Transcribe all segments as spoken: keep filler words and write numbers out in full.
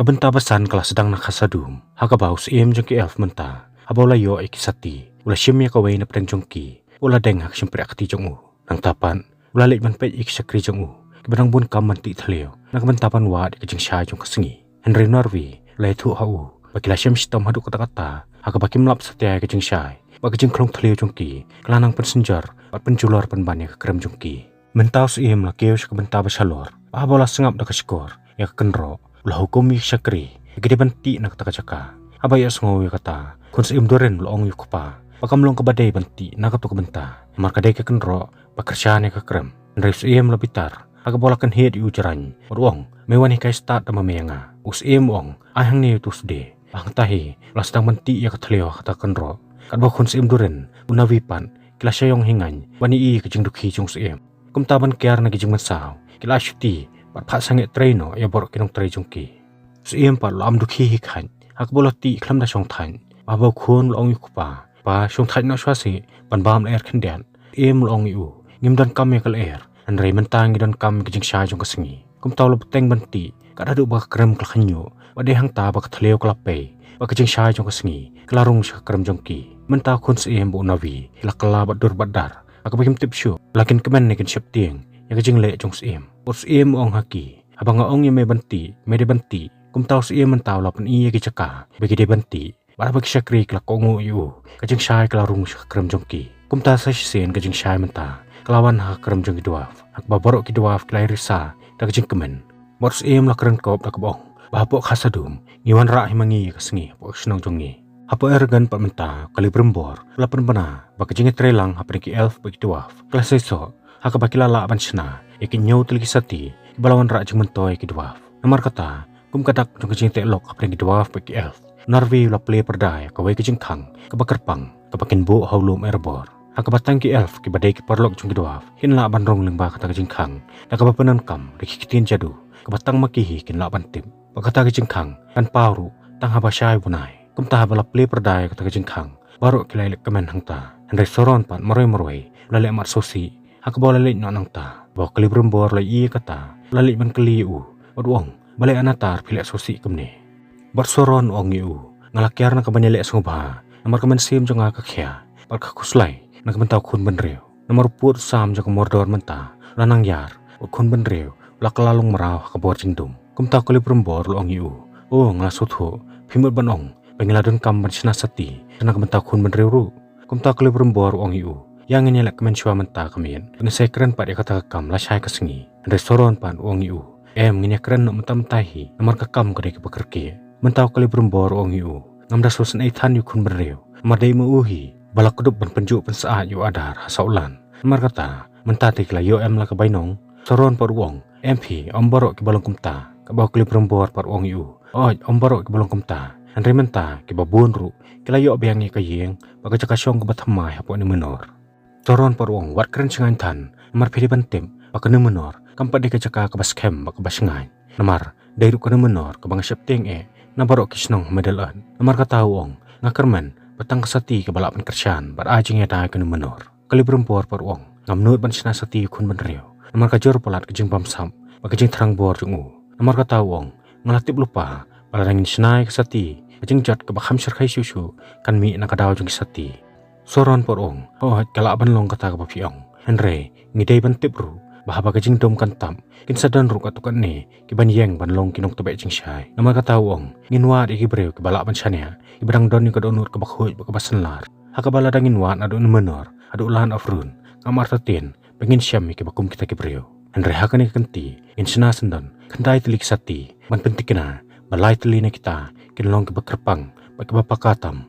Ka bynta ba san ka la sdang na Khazad-dûm, ha kaba u syiem jong ki elf mynta, haba u la ïoh ïa ki sati, u la shim ïa kawei na pdeng jong ki, u la deng ha ka shympriahkti jong u. Nangta pat u la leit ban peit ïa ki shakri jong u, kiba dang bun kam ban tih thliew na ka bynta ban wad ïa ka jingshai jong ka sngi. Hynrei u Narvi u la ïathuh ha u ba ki la shem shitom haduh katta katta, ha kaba kim lap satia ïa ka jingshai, ba ka jingkhlong thliew jong ki ka la nang pynsynjor bad pynjulor pynban ïa ka krem jong ki. Mynta u syiem la kiew sha ka bynta ba shalor, ba haba u la sngap da ka shkor ïa ka kynroh, u la hukum ïa ki shakri ba ki dei ban tih na kata ka jaka. Haba ïohsngew ïa kata, khun syiem Durin u la ong ïa u kpa ba kam long kaba dei ban tih na kato ka bynta, namar ka dei ka kynroh ba kyrshan ïa ka krem. Hynrei u syiem u la bitar ha kaba u la kynhied ïa u jrang, bad u ong, "Me wan hikai stad da ma me ïa nga." U syiem u ong, "Ai hangne uto u sdie." Hangta hi u la sdang ban tih ïa ka thliew ha kata ka kynroh, katba khun syiem Durin, u Narvi pat, ki la shah ïong hi ngaiñ ban ïohi ïa ka jingdukhi jong u syiem. Kumta ban kiar na ki jingmynsaw, ki la shuti bad phah sangeh trei noh ïa baroh ki nongtrei jong ki. U syiem pat u la am dukhi hi khnang, ha kaba u la tih khlem da shongthait. Haba u khun u la ong ïa u kpa, "Pa, shongthait noh shuwa seh, ban bam lyer khyndiat." U syiem u la ong ïa u, "Ngim donkam ïa ka lyer, hynrei mynta ngi donkam ïa ka jingshai jong ka sngi." Kumta u la bteng ban tih, kat haduh ba ka krem ka la khynñiuh, bad dei hangta ba ka thliew ka la pei, bad ka jingshai jong ka sngi ka la rung sha ka krem jong ki. Mynta u khun syiem bad u Narvi ki la kylla bad dur bad dar, ha kaba kim tip shuh la kin kmen ne kin sheptieng ïa ka jingleh jong u syiem. U syiem u ong ha ki, "Haba nga ong ïa me ban tih, me dei ban tih." Kumta u syiem mynta u la pyni ïa ki jaka ba ki dei ban tih, bad haba ki shakri ki la kohnguh ïa u, ka jingshai ka la rung sha ka krem jong ki. Kumta sa shisien ka jingshai mynta ka la wan ha ka krem jong ki dwarf, ha kaba baroh ki dwarf ki la ïarisa da ka jingkmen. Bad u syiem u la kren kop da kaba ong ba hapoh Khazad-dûm ngi wanrah hi ma ngi ïa ka sngi hapoh ka shnong jong ngi. Hapoh Eregion pat mynta u Celebrimbor u la pynbna ba ka jingïatreilang hapdeng ki elf bad ki dwarf ka la seisoh, ha kaba ki la lah ban shna ïa ki hynñiew tylli ki sati kiba la wanrah jingmyntoi ïa ki dwarf. Namar kata, kum ka dak jong ka jingteh lok hapdeng ki dwarf bad ki elf, u Narvi u la plie pyrda ïa kawei ka jingkhang kaba kyrpang, kaba kin buh ha u lum Erebor, ha kaba tang ki elf kiba dei ki paralok jong ki dwarf kin lah ban rung lyngba kata ka jingkhang da kaba pyndonkam da ki ktien jadu kaba tang ma ki hi kin lah ban tip. Bad kata ka jingkhang kan paw ruh tang haba shai bnai. Kumta haba la plie pyrda ïa kata ka jingkhang, baroh ki la ïaleh kmen hangta. Hynrei u Sauron pat marwei marwei u la leh marsohsih, ha kaba u la leit noh nangta. Haba u Celebrimbor u la ïohi ïa kata, u la leit ban kylli ïa u, bad u ong, "Balei hangta phi leh sohsih kumne?" Bad u Sauron u ong ïa u, "Nga la kiar na kaban ïaleh sngewbha, namar ka mynsiem jong nga ka khia bad ka khuslai na ka bynta u khun bynriew. Namar u pud u sam jong ka Mordor mynta u la nang ïar, u khun bynriew u la kylla long mraw ha ka bor jingdum." Kumta u Celebrimbor u la ong ïa u, "O, nga la sngewthuh, phi mut ban ong ba ngi la donkam ban shna sati na ka bynta u khun bynriew ruh." Kumta u Celebrimbor u ong ïa u, "Ïa ngin ïaleh kmen shuwa mynta ka miet, ngin sa ïakren pat ïa kata ka kam lashai ka sngi." Hynrei u Sauron pat u ong ïa u, "Em, ngin ïakren noh mynta mynta hi, namar ka kam ka dei kaba kyrkieh." Mynta u Celebrimbor u ong ïa u, "Ngam da sngewsynei than ïa u khun bynriew, namar dei ma u hi ba la kdup ban pynjuh pynsyaid ïa u Adar ha Saulan. Namar kata, mynta te ki la ïoh em la ka bainong?" U Sauron pat u ong, "Em phi, ym baroh kiba long kumta." Katba u Celebrimbor pat u ong ïa u, "Hooid, ym baroh kiba long kumta, hynrei mynta kiba bun ruh ki la ïoh biang ïa ka ïing bad ka jaka shong kaba thymmai hapoh Numenor." U Sauron pat u ong, "Wat kren shngaiñ than, namar phi dei ban tip ba ka Numenor kam pat dei ka jaka kaba skhem bad kaba shngaiñ. Namar dei ruh ka Numenor kaba nga sheptieng eh na baroh ki shnong ha Middle-earth. Namar kata," u ong, "nga kyrmen ba tang ka sati kaba lah ban kyrshan bad ai jingïada ïa ka Numenor." U Celebrimbor pat u ong, "Ngam nud ban shna sati ïa u khun bynriew, namar ka jur palat ka jingbamsap bad ka jingthrang bor jong u. Namar kata," u ong, "nga la tip lypa ba lada ngin shna ïa ka sati, ka jingjot kaba kham shyrkhei shuh shuh kan mih na ka daw jong ki sati." U Sauron pat u ong, "Hooid, ka lah ban long kata kaba phi ong. Hynrei ngi dei ban tip ruh ba haba ka jingdum kan tap, kin sa don ruh katto katne kiban ïeng ban long ki nongtbeh jingshai. Namar kata," u ong, "ngin wad ïa ki briew kiba lah ban shaniah, kiba dang don ïa ka dohnud kaba khuid bad kaba synlar. Ha kaba lada ngin wad naduh Numenor haduh Lan of Rhûn, ngam artatien ba ngin shem ïa kiba kum kita ki briew. Hynrei ha kane ka kynti ngin shna syndon khyndai tylli ki sati ban pynthikna ba lai tylli na kita kin long kiba kyrpang bad kiba paka tam."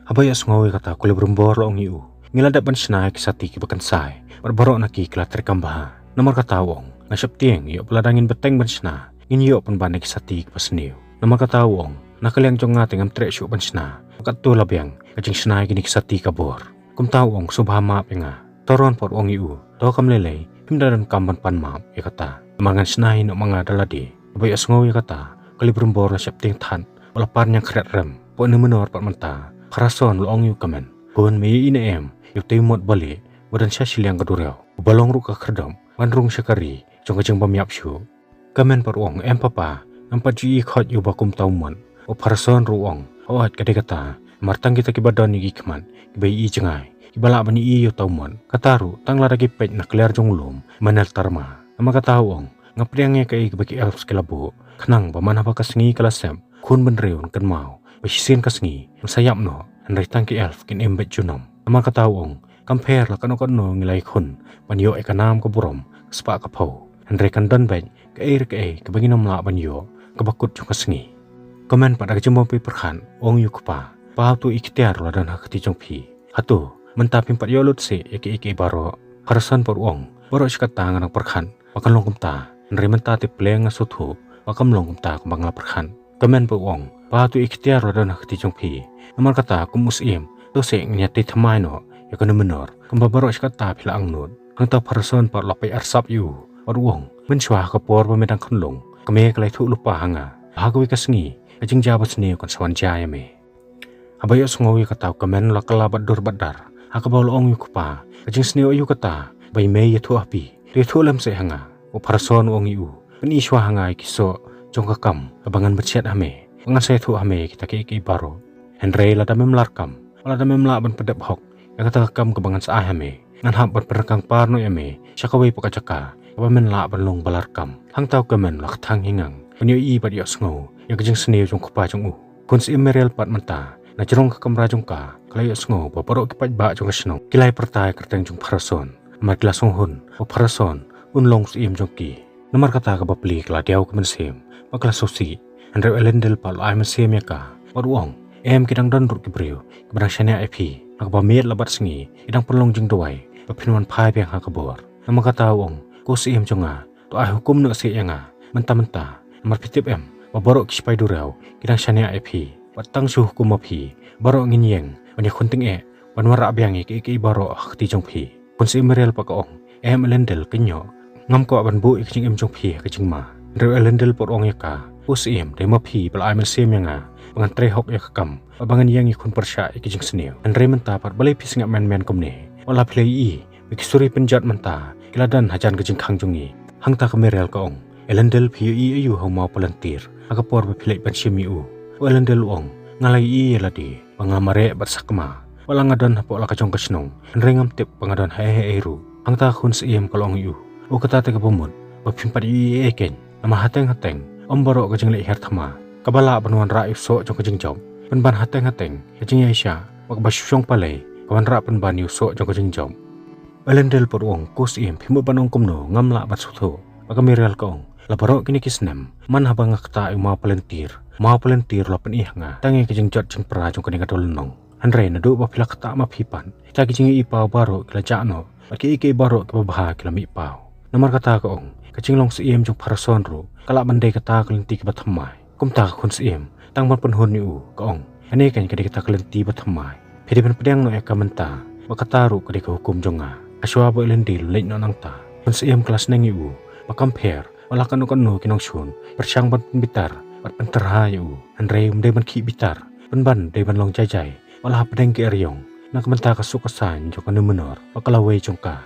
Haba ïohsngew ïa kata, u Celebrimbor u la ong ïa u, "Ngi la dep ban shna ïa ki sati kiba kynsai bad baroh na ki ki la treikam bha. Namar kata," u ong, "nga sheptieng ïoh ba lada ngin bteng ban shna, ngin ïoh pynban ïa ki sati kiba sniew. Namar kata," u ong, "na ka liang jong nga te ngam treh shuh ban shna, bad katto la biang ka jingshna ïa kine ki sati ka bor. Kumta," u ong, "sngewbha map ïa nga." U Sauron pat u ong ïa u, "To kam lei lei, phim da donkam ban pan map ïa kata, namar ngan shna hi noh ma nga da lade." Haba ïohsngew ïa kata, u Celebrimbor u la sheptieng thad bad u la pan ñiangkhriat rem. Hapoh Numenor pat mynta u Kharason u la ong ïa u Kmen, "Khun, me ïohi ne em ïa utei u mot balieh uba don sha shiliang ka duriaw, uba long ruh ka khyrdop ban rung sha ka ri jong ka jingbym ïap shuh?" U Kmen pat u ong, "Em papa, Ngam pat ju i khot ïa u ba kum uta u mot. U Pharason ruh u ong, hooid ka dei kata. Namar tang kita kiba don ïa ki khmat, kiba i jngai, kiba lah ban i ïa uta u mot. Kata ruh tang lada ki peit na kliar jong u lum Meneltarma. Namar kata u ong, nga pdiang ïa kaei kaba ki elves ki la buh, khnang ba man haba ka sngi ka la sep, khun bynriew yn kynmaw ba shisien ka sngi yn sa ïap noh, hynrei tang ki elf kin im beit junom. Namar kata u ong, kam pher la katno katno ngi la ïakhun ban ïoh ïa ka nam ka burom, ka spah ka phew, hynrei kan don beit kaei re kaei kaba ngin ym lah ban ïoh ha kaba kut jong ka sngi. Kmen pat da ka jingbym pyrkhat u ong ïa u kpa, pa, uto i ktien ruh la don ha ka kti jong phi. Hato mynta phim pat ïoh lut seh ïa kiei kiei baroh? Pharason pat u ong, baroh shi katta nga dang pyrkhat ba kan long kumta, hynrei mynta te pleng nga sngewthuh ba kam long kumta kumba nga la pyrkhat. Kmen pat u ong, pa, uto i ktien ruh la don ha ka kti jong phi. Namar kata kum u syiem, to seh ngin ïatei thymmai noh ïa ka Numenor kumba baroh shi katta phi la angnud. Hangta u Pharason pat u la peit arsap ïa u bad u ong, mynshuwa ha ka por ba me dang khyllung, ka kmie ka la ïathuh lypa ha nga ba ha kawei ka sngi ka jingjia basniew kan sa wan jia ïa me. Haba ïohsngew ïa kata u Kmen u la kylla bad dur bad dar, ha kaba u la ong ïa u kpa, ka jingsniew aïu kata ba i mei i ïathuh ha phi? To ïathuh lem seh ha nga. U Pharason u ong ïa u, pyni shuwa ha nga ïa ki soh jong ka kam kaba ngan pynshet ha me, ba ngan sa ïathuh ha me ïa kita kiei kiei baroh. Hynrei lada mem larkam, lada mem lah ban pyndep hok ïa kata ka kam kaba ngan sa ai ha me, ngan hap ban pynryngkang par noh ïa me sha kawei pat ka jaka kaba men lah ban long ba larkam. Hangta u Kmen u la kthang hi ngang ban ïohi bad ïohsngew ïa ka jingsniew jong u kpa jong u. Khun syiem Miriel pat mynta na jrong ka kamra jong ka, ka la ïohsngew ba baroh ki paidbah jong ka shnong ki la ïa pyrta ïa ka kyrteng jong u Pharason. Namar ki la sngewhun ba u Pharason un long u syiem jong ki. Namar kata ka bapli ka la diaw ka mynsiem bad ka la sngewsih. Hynrei u Elendil pat u la ai mynsiem ïa ka bad u ong, em, ki dang don ruh ki briew kiba dang shaniah ïa phi, ha kaba miet la bad sngi ki dang pynlong jingduwai ba phin wan phai biang ha ka bor. Namar kata u ong, ko syiem jong nga, to ai hukum noh seh ïa nga mynta mynta. Namar phi tip em ba baroh ki shipai duriaw ki dang shaniah ïa phi, bad tang shu hukum ma phi baroh ngin ïeng ban ïakhun tyngeh ban wanrah biang ïa kiei kiei baroh ha ka kti jong phi. Khun syiem Miriel pat ka ong, em Elendil, kynnoh, ngam kwah ban buh ïa ka jingim jong phi ha ka jingma. Hynrei u Elendil pat u ong ïa ka, ko syiem, dei ma phi ba la ai mynsiem ïa nga ba ngan trei hok ïa ka kam bad ba ngan ïeng ïakhun pyrshah ïa ka jingsniew. Hynrei mynta pat balei phi sngap men men kumne? Wat la phi la ïohi ba ki suri pynjot mynta ki la don hajan ka jingkhang jong ngi. Hangta ka Miriel ka ong, Elendil, phi ïohi aïu ha u maw Palantir ha ka por ba phi leit ban shim ïa u? U Elendil u ong, nga la ïohi ïa lade ba nga mareh bad sakma, wat la nga don hapoh la ka jong ka shnong, hynrei ngam tip ba nga don haei haei ruh. Hangta ka khun syiem ka la ong ïa u, o, kata te kaba mut ba phim pat ïohi ei ei keiñ. Namar hateng hateng ym baroh ka jingleh hiar thma kaba lah ban wanrah ïa u soh jong ka jingjop. Pynban hateng hateng ka jingïaishah bad kaba shu shong palei ka wanrah pynban ïa u soh jong ka jingjop. U Elendil pat u ong, ko syiem, phi mut ban ong kumno, ngam lah ban sngewthuh. Bad ka Miriel ka ong, la baroh kine ki snem, man haba nga ktah ïa u maw Palantir, u maw Palantir u la pyni ha nga tang ïa ka jingjot jingpra jong kane ka dewlynnong. Hynrei naduh ba phi la ktah ma phi pat, kita ki jingïohi paw baroh ki la jah noh, bad kiei kiei baroh kiba bha ki la mih paw. Namar kata ka ong, ka jinglong syiem jong u Pharason ruh ka lah ban dei kata ka lynti kaba thymmai. Kumta ka khun syiem, tang ban pynhun ïa u, ka ong, kane keiñ ka dei kata ka lynti ba thymmai. Phi dei ban pdiang noh ïa ka mynta, bad kata ruh ka dei ka hukum jong nga. Hashwa ba u Elendil u leit noh nangta, khun syiem ka la sneng ïa u ba kam pher wat la katno katno ki nongshun pyrshang ban pynbitar bad pyntyrha ïa u, hynrei um dei ban khih bitar, pynban dei ban long jai jai wat la hapdeng ki eriong, na ka bynta ka suk ka saiñ jong ka Numenor bad ka lawei jong ka.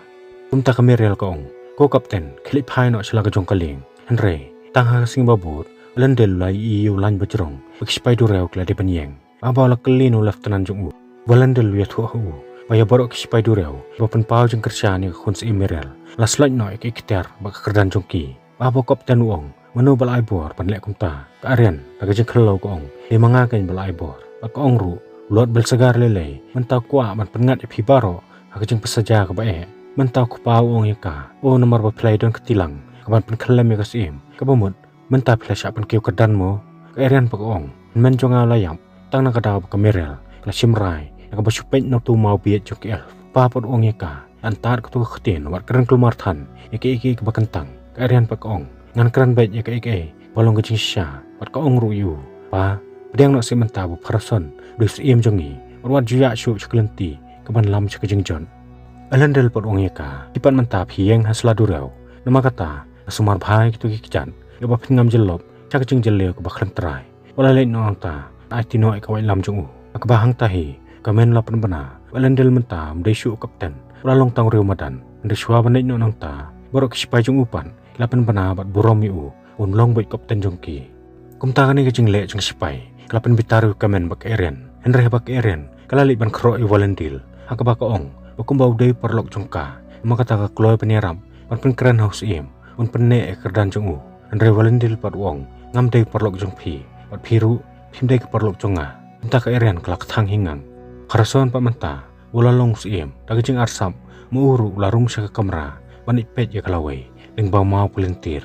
Kumta ka Miriel ka ong, ko kapten, khie leit phai noh sha la ka jong ka lieng. Hynrei tang ha ka sngi ba bud u Elendil u la ïohi ïa u lain bajrong bad ki shipai duriaw ki la dei ban ïeng. Haba u la kylli na u lieutenant jong u, u Elendil u ïathuh ha u ba ïa baroh ki shipai duriaw kiba pynpaw jingkyrshan ïa ka khun syiem Miriel la sloit noh ïa ka iktiar bad ka kyrdan jong ki. Haba u kapten u ong, mano ba la ai bor ban leh kumta? Ka Aryan da ka jingkhlaiñ ka ong, dei ma nga keiñ ba la ai bor. Bad ka ong ruh, u Lord Belsagar lei lei mynta u kwah ban pynngat ïa phi baroh ha ka jingpynshitom kaba eh. Mynta u kpa u ong ïa ka, o, namar ba phi la ïadon kti lang kaban pynkhyllem ïa ka syiem, kaba mut mynta phi la shah pynkiew kyrdan mo? Ka Aryan pat ka ong, hynmen jong nga u la ïap tang na ka daw ba ka Miriel ka la shim rai ïa kaba shu peit na uto u maw bieit jong ki elf. Pa pat u ong ïa ka, antad kato ka ktien wat kren kulmar than ïa kaei kaei kaba kyntang. Ka Aryan pat ka ong, ngan kren beit ïa kaei kaei ba long ka jingshisha. Bad ka ong ruh ïa u, pa, pdiang noh seh mynta ba u Pharason u dei u syiem jong ngi, bad wat ju ïaid shuh sha ka lynti kaban lam sha ka jingjot. U Elendil pat u ong ïa ka, phi pat mynta phi ïeng ha sla duriaw, namar kata nga sumar bha ïa kito ki kjat ïa ba phin ngam jyllop sha ka jingjylliew kaba khlem trai. Wat la leit noh nangta, aiti noh ïa ka waitlam jong u. Ha kaba hangta hi u Kmen u la pynbna, u Elendil mynta um dei shuh u kapten, u la long tang u riew madan. Hynrei shuwa ban leit noh nangta, baroh ki shipai jong u pat ki la pynbna bad burom ïa u, un long beit u kapten jong ki. Kumta kane ka jingleh jong ka shipai ka la pynbitar ïa u Kamen bad ka Eren. Hynrei haba ka Eren ka la leit ban khroh ïa u Valendil, ha kaba ka ong ba kumba u dei u paralok jong ka, namar kata ka kloi ban ïarap ban pynkren ha u Syiem ban pynneh ïa ka kyrdan jong u. Hynrei u Valendil pat u ong, ngam dei u paralok jong phi, bad phi ruh phim dei ka paralok jong nga. Kumta ka Eren ka la kthang hi ngang. Khrason pat mynta u la long u Syiem da ka jingarsap, ma u ruh u la rung sha ka kamra ban ïa peit ïa ka lawei lyngba u maw ka lyntir.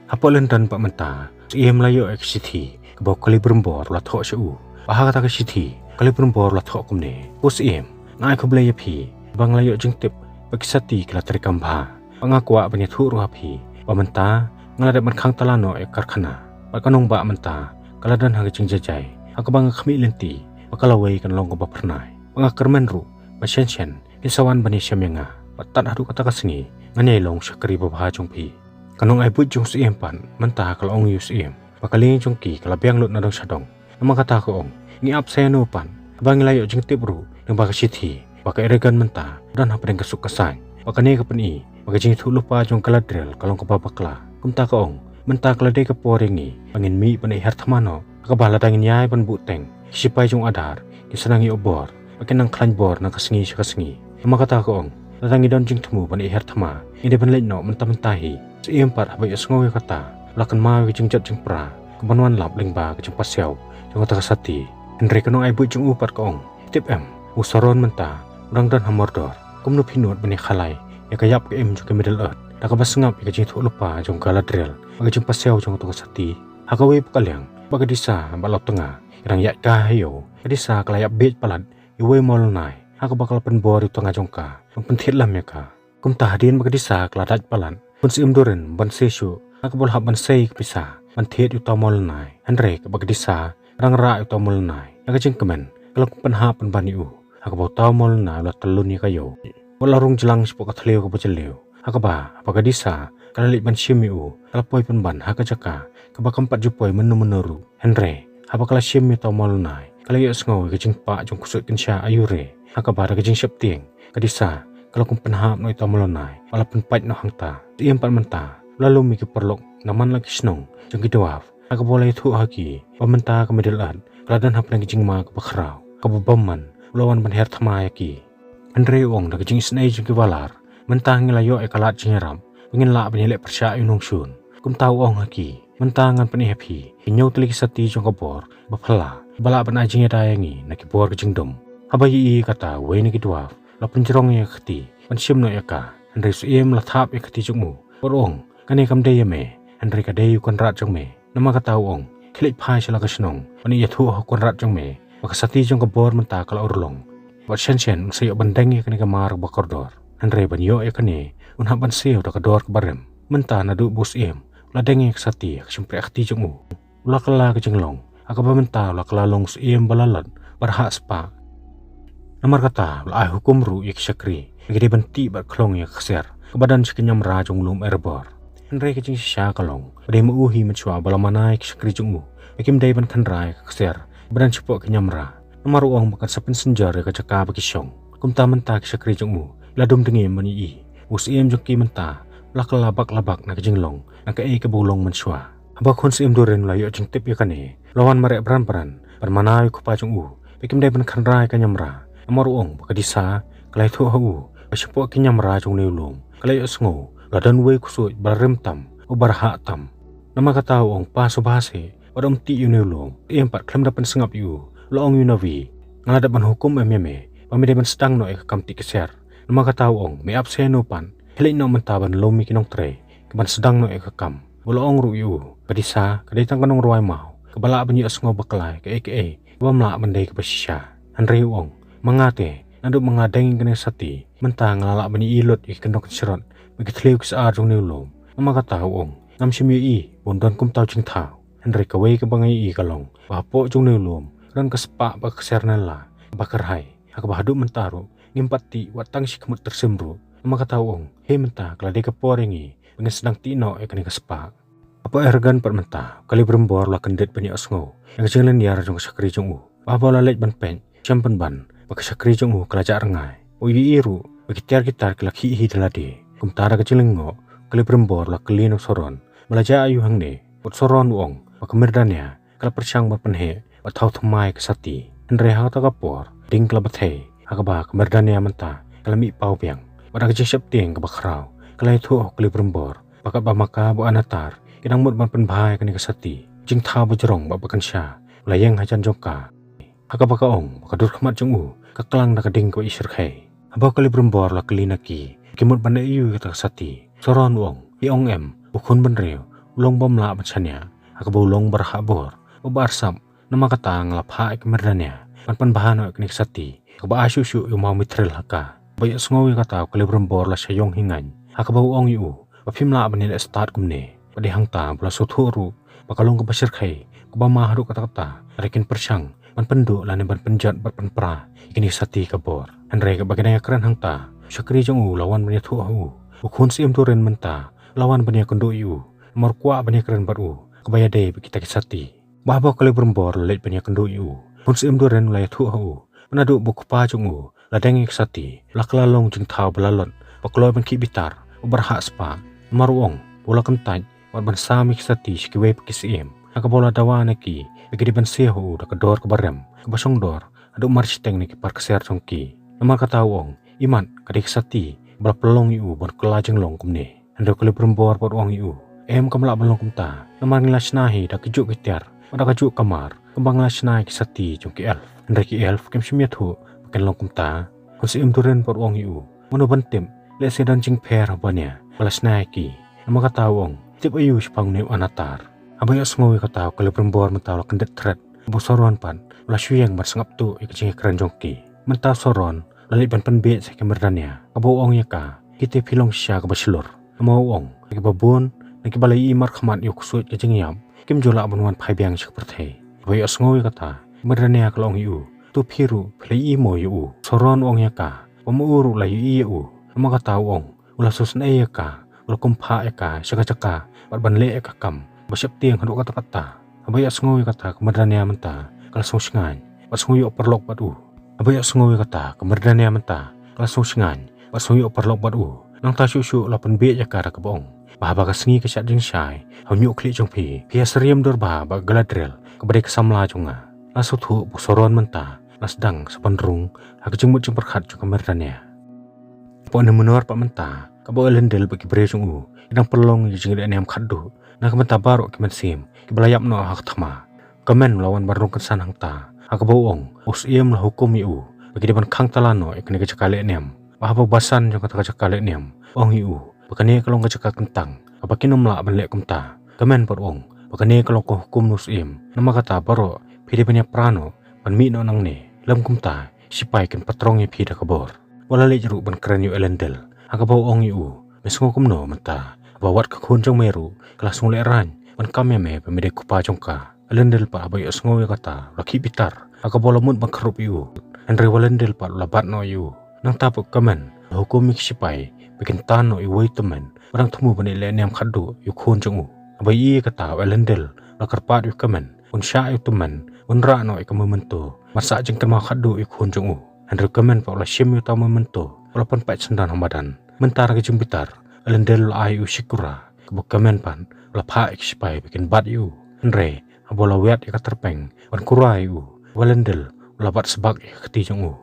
Hapoh lyndan pat mynta u Syiem la ïoh ïa ka shithi kaba u Kalibrimbor u la thoh sha u. Bad ha kata ka shithi u Kalibrimbor u la thoh kumne: Ko Syiem, nga ai khublei ïa phi ba nga la ïoh jingtip ba ki sati ki la treikam bha. Bad nga kwah ban ïathuh ruh ha phi ba mynta nga la dep ban khang tala noh ïa ka karkhana, bad ka nongbah mynta ka la don ha ka jingjajai, ha kaba nga khmih lynti ba ka lawei kan long kaba phyrnai. Bad nga kyrmen ruh ba shen shen kin sa wan ban ïashem ïa nga, bad tad haduh kata ka sngi ngan ïai long u shakri babha jong phi. Ka nongai buit jong u Syiem pat mynta ka la ong ïa u Syiem ba ka lieng jong ki ka la biang lut na dong sha dong. Namar kata ka ong, ngi ap sa ïano pat, haba ngi la ïoh jingtip ruh lyngba ka shithi ba ka Eragon mynta ka don hapdeng ka suk ka saiñ. Bad kane ka pyni ba ka jingïathuhlypa jong u Galadriel ka long kaba bakla. Kumta ka ong, mynta ka la dei ka por ïa ngi ba ngin mih ban ïahiar thma noh, ha kaba lada ngin ïai ban buhteng, ki shipai jong u Adar kin sa nang ïoh bor bad kin nang khlaiñ bor na ka sngi sha ka sngi. Namar kata ka ong, lada ngi don jingthmu ban ïahiar thma, ngi dei ban leit noh mynta mynta hi. U Syiem pat haba ïohsngew ïa kata u la kynmaw ïa ka jingjot jingpra kaban wan lap lyngba ka jingpasiaw jong kata ka sati. Hynrei ka nongai buit jong u pat ka ong, tip em, u Sauron mynta u dang don ha Mordor. Kumno phi nud ban ïakhalai ïa ka ïap ka im jong ka Middle Earth da kaba sngap ïa ka jingïathuhlypa jong u Galadriel bad ka jingpasiaw jong kata ka sati? Ha kawei pat ka liang, ba ka Disa bad Lautnga ki dang ïaid kai ha ïew, ka Disa ka la ïap bieit palat ïa uwei u mawlynnai, ha kaba ka la pynbor ïa u tnga jong ka ban pynthied lem ïa ka. Kumta hadien ba ka Disa ka la dait palat, khun Syiem Durin Banse shuh, ha kaba u la hap ban sei ïa ka pisa ban thied ïa uta u mawlynnai. Hynrei kaba ka Disa ka dang rah ïa uta u mawlynnai, na ka jingkmen ka la kum pynhap pynban ïa u, ha kaba uta u mawlynnai u la tyllun ïa ka ïew bad u la rung jlang shapoh ka thliew kaba jylliew. Ha kaba, haba ka Disa ka la leit ban shim ïa u, ka la poi pynban ha ka jaka kaba kam pat ju poi mynno mynno ruh. Hynrei haba ka la shim ïa uta u mawlynnai, ka la ïohsngew ïa ka jingpah jong u ksuid kynsha Ayure. Ha kaba da ka jingsheptieng, ka Disa ka la kum pynhap noh ïa uta u mawlynnai bad la pynpait noh hangta. U Syiem pat mynta u la lum ïa ki paralok na man la ki shnong jong ki dwarf, ha kaba u la ïathuh ha ki ba mynta ka Middle Earth ka la don hapdeng ka jingma kaba khraw, kaba bymman u la wan ban hiar thma ïa ki. Hynrei u ong, da ka jingisynei jong ki Valar, mynta ngi la ïoh ïa ka lad jingïarap ba ngin lah ban ïaleh pyrshah ïa u nongshun. Kumta u ong ha ki, mynta ngan pyni ha phi ki hynñiew tylli ki sati jong ka bor ba phylla ba lah ban ai jingïada ïa ngi na ki bor ka jingdum. Haba ïohi ïa kata, uwei na ki dwarf u la pynjrong ïa ka kti ban shim noh ïa ka. Hynrei u Syiem u la thap ïa ka kti jong u bad u ong, kane kam dei ïa me, hynrei ka dei ïa u kynrad jong me. Namar kata u ong, khie leit phai sha la ka shnong ban ïathuh ha u kynrad jong me ba ka sati jong ka bor mynta ka la urlong, bad shen shen un sa ïoh ban deng ïa kane ka mar ba kordor. Hynrei ban ïoh ïa kane un hap ban siew da ka dor kaba rem. Mynta naduh ba u Syiem u la deng ïa ka sati ha ka shympriahkti jong u, u la kylla ka jinglong, ha kaba mynta u la kylla long u Syiem ba la lot, ba rhah spah. Namar kata u la ai hukum ruh ïa ki shakri ba ki dei ban tih bad khlong ïa ka ksiar kaba don sha ka ñiamra jong u lum Erebor. Hynrei ka jingshisha ka long ba dei ma u hi mynshuwa ba la mana ïa ki shakri jong u ba kim dei ban kynra ïa ka ksiar ba don shapoh ka ñiamra. Namar u ong ba kan sa pynsynjor ïa ka jaka ba ki shong. Kumta mynta ki shakri jong u ki la dum dngiem ban ïohi ba u Syiem jong ki mynta u la kylla bak la bak na ka jinglong na kaei kaba u long mynshuwa. Haba khun Syiem Durin u la ïoh jingtip ïa kane, u la wan mareh bran bran ban mana ïa u kpa jong u ba kim dei ban kynra ïa ka ñiamra. Namar u ong ba ka Disa ka la ïathuh ha u ba shapoh ka ñiamra jong une u lum ka la ïohsngew ba la don uwei u ksuid ba la rem tam, uba rhah tam. Namar kata u ong, pa sngewbha seh, wat ym tih ïa une u lum. Te em pat khlem da pynsngap ïa u, u la ong ïa u Navi, nga la dep ban hukum em ïa me ba me dei ban sdang noh ïa ka kam tih ksiar. Namar kata u ong, me ap seh noh pat, khie leit noh mynta ban lum ïa ki nongtrei kaban sdang noh ïa ka kam. U la ong ruh ïa u, ka Disa ka dei tang ka nongrwai maw kaba lah ban ïohsngew bakla ïa kaei kaei, bym lah ban dei kaba shisha. Hynrei u ong, ma nga te, naduh ba nga deng ïa kane ka sati, mynta nga la lah ban ïohi lut ïa ki kyndong kynshrot bad ki thliew ki sar jong une u lum. Namar kata u ong, ngam shym ïohi ba un don kumta u jingthaw. Hynrei kawei kaba nga ïohi ka long ba hapoh jong une u lum ka don ka spah bad ka ksiar nylla ba kyrhai, ha kaba haduh mynta ruh ngim pat tih wat tang shi khmut tyrsim ruh. Namar kata u ong, hei mynta ka la dei ka por ïa ngi ba ngin sdang tih noh ïa kane ka spah. Hapoh Eragon pat mynta u Kalibrimbor u la kyndit ban ïohsngew ïa ka jinglynñiar jong ka shakri jong u. Bad haba u la leit ban peit, shem pynban ba ka shakri jong u ka la jah rngai. U ïohi ruh ba ki tiar ki tar ki la khih hi da lade. Kumta da ka jinglyngngoh u Kalibrimbor u la kylli na u Sauron ba la jia aïu hangne. Bad u Sauron u ong, ba ka Mirdania ka la pyrshang ban pynheh bad thaw thymmai ka Sati. Hynrei ha kata ka por, ding ka la bthei, ha kaba ka Mirdania mynta ka la mih paw biang. Bad da ka jingsheptieng kaba khraw, ka la ïathuh ha u Kalei Brimbor ba katba ma ka bad u Anatar ki dang mut ban pynbha ïa kane ka Sati, jingthaw ba jrong bad ba kynsha la ïeng hajan jong ka. Ha kaba ka ong ba ka dur khmat jong u ka klang da ka ding kaba ishyrkhei. Haba u Kalei Brimbor u la kylli na ki, ki mut ban leh aïu ïa kata ka Sati, u Soron u ong, phi ong em ba u khun bynriew u long bym lah ban shaniah, ha kaba u long ba rhah bor, ba arsap? Namar kata nga la phah ïa ka Mirdania ban pynbha noh ïa kane ka Sati, kaba ai shuh shuh ïa u maw Mithril ha ka. Haba ïohsngew ïa kata u Kalei Brimbor u la shah ïong hingaiñ, ha kaba u ong ïa u ba phim lah ban ïaleh stad kumne. Bad dei hangta ba u la sngewthuh ruh ba ka long kaba shyrkhei, kaba ma haduh katta katta, hynrei kin pyrshang ban pynduh lane ban pynjot bad pynpra ïa kane ka Sati ka bor. Hynrei kaba ki dang ïakren hangta, u shakri jong u u la wan ban ïathuh ha u ba u khun Syiem Durin mynta u la wan ban ïakynduh ïa u, namar u kwah ban ïakren bad u kaba ïadei bad kita ki Sati. Bad haba u Kalei Brimbor u la leit ban ïakynduh ïa u, u khun Syiem Durin u la ïathuh ha u ba naduh ba u kpa jong u u la deng ïa ka Sati, u la kylla long jingthaw ba la lot, ba kloi ban khih bitar, ba rhah spah. Namar u ong ba u la kyntait wat ban sam ïa ka Sati sha kiwei pat ki syiem, ha kaba u la dawa na ki ba ki dei ban siew ha u da ka dor kaba rem, kaba shongdor haduh marshiteng na ki par ksiar jong ki. Namar kata u ong, imat, ka dei ka Sati ba la pynlong ïa u ban kylla jinglong kumne. Hynrei u Kalei Brimbor pat u ong ïa u, em, kam lah ban long kumta, namar ngi la shna hi da kajuh ki tiar bad da kajuh ka mar, kumba ngi la shna ïa ki Sati jong ki elf. Hynrei ki elf kim shym ïathuh ba kin long kumta. U khun Syiem Durin pat u ong ïa u, mano ban tip, lehse don jingpher haba nia ba la shna ïa ki. Namar kata u ong, tip aïu shaphang une u Anatar? Haba ïohsngew ïa kata u Kalei Brimbor mynta u la kyndit thret, bad u Soron pat u la shu ïeng ban sngap tuh ïa ka jingïakren jong ki. Mynta u Soron u la leit ban pynbiej sha ka Mirdania, kaba u ong ïa ka, kita phi long shisha kaba shlur. Namar u ong ba kiba bun na kiba la ïohi markhmat ïa u ksuid ka jingïap kim ju lah ban wan phai biang sha ka pyrthei. Haba ïohsngew ïa kata ka Mirdania ka la ong ïa u, to phi ruh phi la ïohi mo ïa u? U Soron u ong ïa ka ba ma u ruh u la ïohi ïa u. Namar kata u ong u la sngewsynei ïa ka, u la kum phah ïa ka sha ka jaka bad ban leh ïa ka kam ba sheptieng haduh katta katta. Haba ïohsngew ïa kata ka Mirdania mynta ka la sngewshngaiñ bad sngewïoh paralok bad u. Haba ïohsngew ïa kata ka Mirdania mynta ka la sngewshngaiñ bad sngewïoh paralok bad u. Nangta shuh shuh u la pynbiej ïa ka da kaba ong ba haba ka sngi ka shad jingshai ha u ñiuh khlieh jong phi, phi ïa syriem dur bha bad ka Galadriel kaba dei ka samla jong nga. La sngewthuh ba u Soron mynta la sdang sa ban rung ha ka jingmut jingpyrkhat jong ka Mirdania. Hapoh une u mynnor pat mynta, kaba u Elendil bad ki briew jong u ki dang pynlong ïa ka jingleh niam khatduh na ka bynta baroh ki mynsiem kiba la ïap noh ha ka thma, u Kmen u la wan ban rung kynsan hangta, ha kaba u ong ba u Syiem u la hukum ïa u ba ki dei ban khang tala noh ïa kane ka jaka leh niam. Bad haba u basan jong kata ka jaka leh niam u ong ïa u ba kane ka long ka jaka kyntang kaba kin ym lah ban leh kumta. U Kmen pat u ong ba kane ka long ka hukum na u Syiem, namar kata baroh phi dei ban ïapra noh ban mih noh nangne, lym kumta ki shipai kin patrong ïa phi da ka bor. Wat la leit ruh ban kren ïa u Elendil, ha kaba u ong ïa u, me sngew kumno mynta haba wat ka khun jong me ruh ka la sngewlehraiñ ban kam ïa me ba me dei u kpa jong ka? U Elendil pat haba ïohsngew ïa kata u la khih bitar, ha kaba u la mut ban kyrhuh ïa u. Hynrei u Elendil pat u la bat noh ïa u. Nangta pat u Kmen u la hukum ïa ki shipai ba kin tan noh ïa uwei u tymmen ba dang thmu ban ïaleh niam khatduh ïa u khun jong u. Haba ïohi ïa kata u Elendil u la kyrpad ïa u Kmen un shah ïa u tymmen, un rah noh ïa ka memento ban sah jingkynmaw khatduh ïa u khun jong u. Hynrei u Kmen pat u la shim ïa uta u memento, u la pynpait syndon ha madan. Mynta da ka jingbitar u Elendil u la ai ïa u shikura, kaba u Kmen pat u la phah ïa ki shipai ba kin bat ïa u. Hynrei haba u la wiat ïa ka tyrpeng ban kura ïa u, u Elendil u la bat sbak ïa ka kti jong u.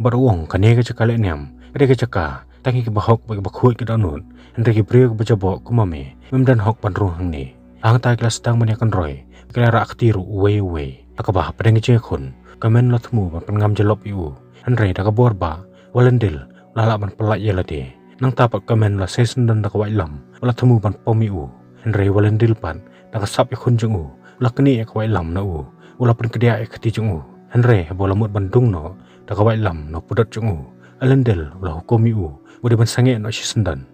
Bad u ong, kane ka jaka leh niam ka dei ka jaka tang ïa kiba hok bad kiba khuid ki dohnud, hynrei ki briew kiba jaboh kum ma me, mem don hok ban rung hangne. Hangta ki la sdang ban ïakynroi, ki la rah kti ruh uwei uwei. Ha kaba hapdeng ka jingïakhun u Kmen u la thmu ban pynngam jyllop ïa u, hynrei da ka bor bah u Elendil u la lah ban pyllait ïa lade. Nangta pat u Kmen u la sei syndon da ka waitlam, u la thmu ban pom ïa u. Hynrei u Elendil pat da ka sap ïakhun jong u u la knieh ïa ka waitlam na u, u la pynkdiah ïa ka kti jong u. Hynrei haba u la mut ban dung noh da ka waitlam na u pudot jong u, u Elendil u la hukum ïa u ba u dei ban sangeh noh shisyndon.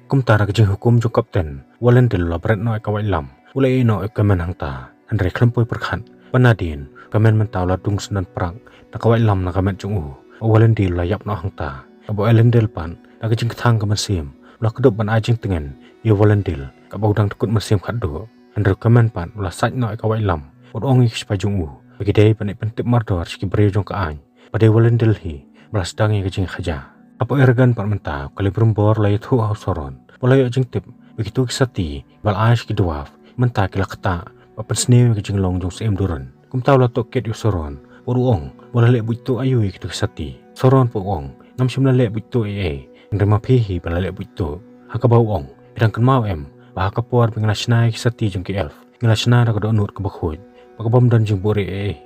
Kumta da ka jinghukum jong u kapten, u Elendil u la bret noh ïa ka waitlam, u la ïeh noh ïa u Kmen hangta. Hynrei khlem poi pyrkhat, ba nadien u Kmen mynta u la dung syndon prak da ka waitlam na ka met jong u. U Elendil u la ïap noh hangta. Haba u Elendil pat da ka jingkthang ka mynsiem u la kdup ban ai jingtngen ïa u Elendil kaba u dang dkut mynsiem khatduh. Hynrei u Kmen pat u la sait noh ïa ka waitlam, u ong ïa ki shipai jong u ba ki dei ban leit pyntip mardor sha ki briew jong ka aiñ ba dei u Elendil hi ba la sdang ïa ka jingkhaja. Hapoh Eregion pat mynta u Celebrimbor u la ïathuh ha u Sauron ba u la ïoh jingtip ba kito ki sati ba la ai sha ki dwarf mynta ki la ktah ba pynsniew ïa ka jinglong jong u Syiem Durin. Kumta u la tohkit ïa u Soron bad u ong ba u la leh buit tuh aïu ïa kito ki sati. Soron pat u ong, ngam shym la leh buit tuh ei ei, hynrei ma phi hi ba la leh buit tuh. Ha kaba u ong, phi dang kynmaw em ba ha ka por ba ngi la shna ïa ki sati jong ki elf, ngi la shna da ka dohnud kaba khuid, ba ka bym don jingbuhrieh ei ei.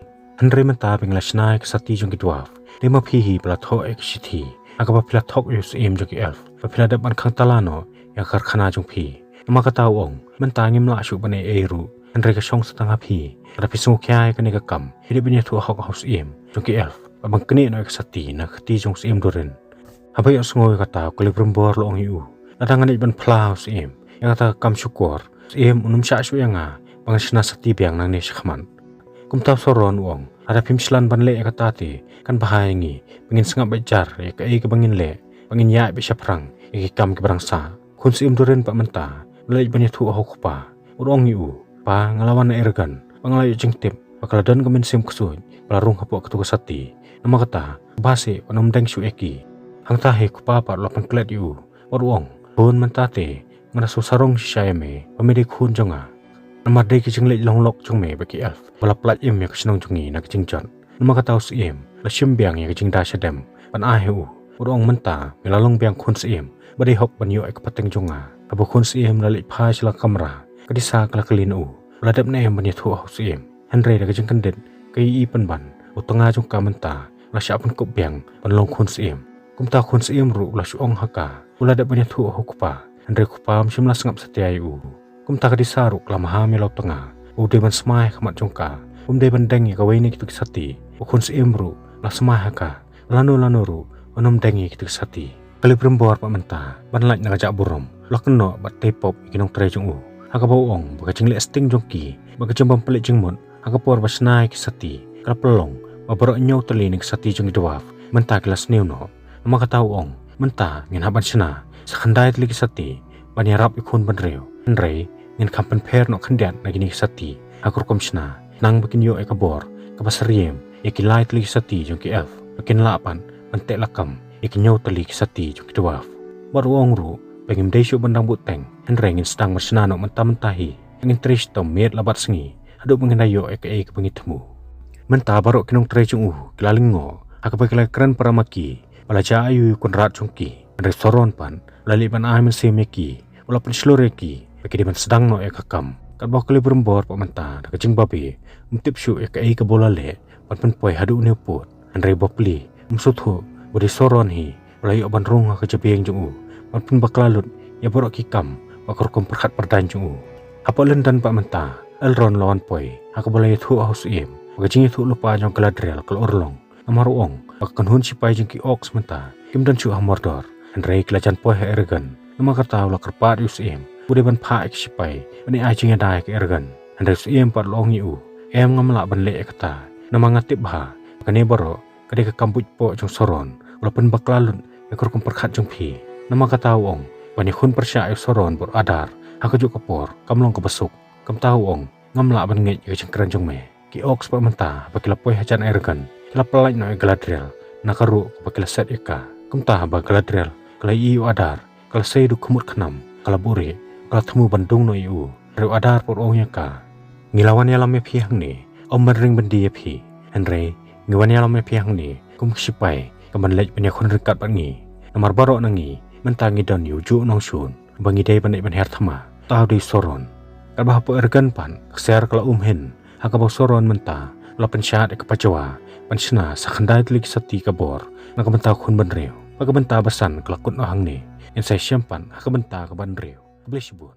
Hynrei mynta ba ngi la shna ïa ka sati jong ki dwarf, dei ma phi hi ba la thoh ïa ka shithi ha kaba phi la thok ïa u syiem jong ki elf ba phi la dep ban khang tala noh ïa ka karkhana jong phi. Namar kata u ong, mynta ngim lah shuh ban ei ei ruh, hynrei ka shong sa tang ha phi. Lada phi sngewkhia ïa kane ka kam, phi dei ban ïathuh hok ha u syiem jong ki elf bad ban knieh noh ïa ka sati na ka kti jong u Syiem Durin. Haba ïohsngew ïa kata, u Kalibrimbor u la ong ïa u, lada ngan leit ban phla ha u syiem ïa kata ka kam shukor, u syiem un ym shah shuh ïa nga ba ngan shna sati biang nangne shakhmat. Kumta u Soron u ong, lada phim shlan ban leh ïa kata te kan bha ïa ngi, ba ngin sngap beit jar ïa kaei kaba ngin leh, ba ngin ïaid beit shaphrang ïa ki kam kiba dang sah. Khun Syiem Durin pat mynta u la leit ban ïathuh ha u kpa bad u ong ïa u, pa, nga la wan na Eragon bad nga la ïoh jingtip ba ka la don ka mynsiem ksuid ba la rung hapoh katu ka sati. Namar kata, bha seh ban ym deng shuh ïa ki. Hangta hi u kpa pat u la pynklet ïa u bad u ong, khun, mynta te nga da shu sarong shisha ïa me ba me dei khun jong nga. Namar dei ka jingleit long lok jong me bad ki elf ba la pyllait im ïa ka shnong jong ngi na ka jingjot. Namar kata u syiem u la shim biang ïa ka jingda shadem ban ai ha u bad u ong, mynta me la long biang khun syiem ba dei hok ban ïoh ïa ka pateng jong nga. Haba khun syiem u la leit phai sha la ka kamra, ka Disa ka la kylli na u ba la dep ne em ban ïathuh ha u syiem, hynrei da ka jingkyndit ka ïohi pynban ba u tnga jong ka mynta u la shah pynkup biang ban long khun syiem. Kumta khun syiem ruh u la shu ong ha ka ba u la dep ban ïathuh ha u kpa, hynrei u kpa um shym la sngap satia ïa u. Kumta ka Disa ruh ka la maham ïa la u tnga ba u dei ban smai ha khmat jong ka, um dei ban deng ïa kawei na kitu ki sati. U khun syiem ruh u la smai ha ka ba lano lano ruh un ym deng ïa kitu ki sati. Kalibrimbor pat mynta, ban lait na ka jaka burom, u la kynnoh bad tei pop ïa ki nongtrei jong u ha kaba u ong ba ka jingleh sting jong ki bad ka jingbym pynleit jingmut ha ka por ba shna ïa ki sati ka la pynlong ba baroh hynñiew tylli na ki sati jong ki dwarf mynta ki la sniew noh. Namar kata u ong, mynta ngin hap ban shna sa khyndai tylli ki sati ban ïarap ïa u khun bynriew, hynrei ngin kham pynpher noh khyndiat na kine ki sati ha ka rukom shna, khnang ba kin ïoh ïa ka bor kaba syriem ïa ki lai tylli ki sati jong ki elf, ba kin lah pat ban teh lakam ïa ki hynñiew tylli ki sati jong ki dwarf. Bad u ong ruh ba ngim dei shuh ban dang buhteng, hynrei ngin sdang ban shna noh mynta mynta hi, ngin trei shitom miet la bad sngi haduh ba ngin da ïoh ïa kaei kaba ngi thmu. Mynta baroh ki nongtrei jong u ki la lyngngoh ha kaba ki la kren para ma ki ba la jia aïu ïa u kynrad jong ki, hynrei u Soron pat u la leit ban ai mynsiem ïa ki, u la pynshlur ïa ki ba ki dei ban sdang noh ïa ka kam. Katba u Kalibrimbor pat mynta da ka jingbabe, um tip shuh ïa kaei kaba u la leh ban pynpoi haduh une u pud, hynrei bapli um sngewthuh ba dei u Soron hi ba la ïoh ban rung ha ka jabieng jong u ban pynbakla lut ïa baroh ki kam bad ka rukom pyrkhat pyrdaiñ jong u. Hapoh lyndan pat mynta, Elrond u la wan poi ha kaba u la ïathuh ha u syiem ba ka jingïathuhlypa jong ka Galadriel ka la urlong. Namar u ong ba ka kynhun shipai jong ki Orcs mynta kim don shuh ha Mordor, hynrei ki la jan poi ha Eragon. Namar kata u la kyrpad ïa u syiem ba u dei ban phah ïa ki shipai ban ïa ai jingïada ïa ka Eragon. Hynrei u syiem pat u la ong ïa u, em, ngam lah ban leh ïa kata, namar nga tip bha ba kane baroh ka dei ka kam buit poh jong u Soron, u la pynbakla lut ïa ka rukom pyrkhat jong phi. Namar kata u ong, ban ïakhun pyrshah ïa u Soron bad u Adar ha kajuh ka por kam long kaba suk. Kumta u ong, ngam lah ban ngeit ïa ka jingkren jong me. Ki Orcs pat mynta haba ki la poi hajan Eragon, ki la pyllait noh ïa ka Galadriel na ka ruh kaba ki la set ïa ka. Kumta haba ka Galadriel ka la ïohi ïa u Adar, ka la sei da u khmut khnam, ka la buhrieh, ka la thmu ban dung noh ïa u. Hynrei u Adar pat u ong ïa ka, ngi la wan ïalam ïa phi hangne ym ban ring byndi ïa phi, hynrei ngi wan ïalam ïa phi hangne kum ki shipai kiban leit ban ïakhun ryngkat bad ngi. Namar baroh na ngi mynta ngi don ïa ujuh u nongshun ba ngi dei ban leit ban her thma, uta u dei u Soron. Katba hapoh Eragon pat ka ksiar ka la um hin ha kaba u Soron mynta u la pynshad ïa ka pajwa ban shna sa khyndai tylli ki sati ka bor na ka bynta u khun bynriew. Bad ka bynta ba san ka la kut noh hangne. Ngin sa ïashem pat ha ka bynta kaba hynriew. Khublei shibun.